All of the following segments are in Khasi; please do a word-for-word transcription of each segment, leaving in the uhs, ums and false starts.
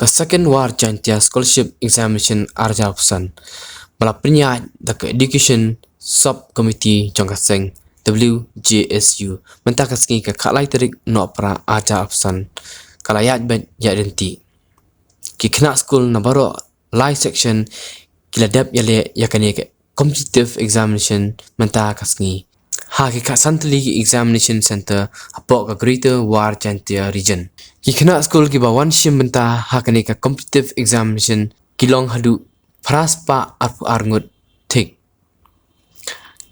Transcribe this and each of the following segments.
Ka Second War Jaintia Scholarship Examination arhajar arphew san ba la pynïaid da ka Education Sub Committee jong ka seng W J S U mynta ka sngi ka khatlai tarik Nohprah arhajar arphew san ka la ïaid beit ïaid ryntih. Ki khynnah skul na baroh lai section ki la dep ïaleh ïa kane ka competitive examination mynta ka sngi ha ki khatsan tylli ki examination center hapoh ka Greater War Jaintia Region. Ki khynnah skul kiba wan shim bynta ha kane ka competitive examination ki long haduh phra spah arphew ar ngut thik,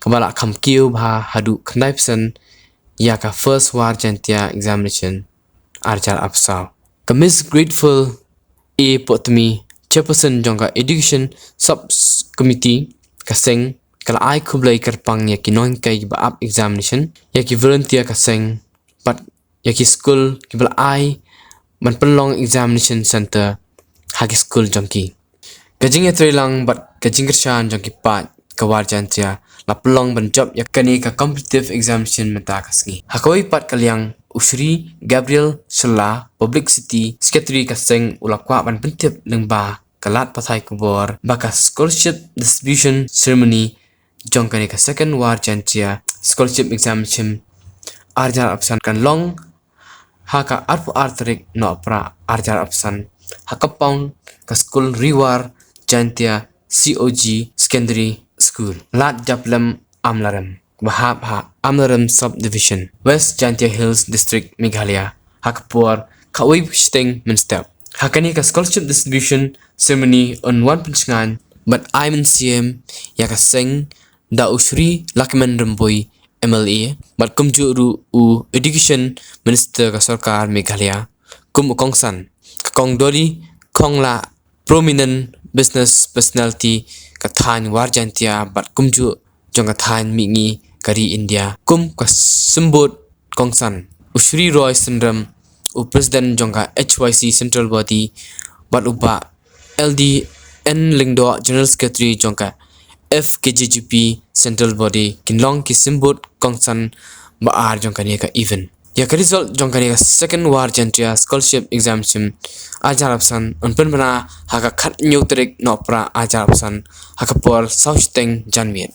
kaba la kham kiew bha haduh khyndai percent ïa ka First War Jaintia Examination arhajar arphew saw. Ka Miss Grateful A Potmi, chairperson jong ka Education Sub Committee ka seng, ka la ai khublei kyrpang ïa ki nonghikai kiba ap examination, ïa ki volunteer ka seng bad ïa ki skul kiba la ai ban pynlong examination center ha ki skul jong ki. Ka jingïatreilang bad ka jingkyrshan jong ki paid ka War Jaintia la pynlong ban jop ïa kane ka competitive examination mynta ka sngi. Ha kawei pat ka liang, u Shri Gabriel Shylla, Publicity Secretary ka seng, u la kwah ban pyntip lyngba ka lad pathai khubor ba ka scholarship distribution ceremony jong kane ka Second War Jaintia Scholarship Examination arhajar arphew san kan long ha ka arphew ar tarik Nohprah arhajar arphew san ha compound ka skul Ri War Jaintia C O G Secondary School, Lad Japlem, Amlarem, ba hap ha Amlarem Subdivision, West Jaintia Hills District, Meghalaya, ha ka por khatwei shiteng mynstep. Ha kane ka scholarship distribution ceremony yn wan pynshngaiñ bad ai mynsiem ïa ka seng da u Shri Lahkmen Rymbui M L A bad kumjuh ruh u Education Minister ka sorkar Meghalaya kum u kongsan, ka Kong Dolly Khonglah, prominent business personality ka thaiñ War Jaintia bad kumjuh jong ka thaiñ mihngi ka ri India, kum ka symbud kongsan, u Shri Roy Synrem, u president jong ka H Y C Central Body, bad u Bah L D N Lyngdoh, General Secretary jong ka F K J G P Central Body, kin long ki symbud kongsan ba ar jong kane ka event. Ïa ka result jong kane ka Second War Jaintia Scholarship Examination arhajar arphew san yn pynbna ha ka khathynñiew tarik Nohprah arhajar arphew san ha ka por saw shiteng janmiet.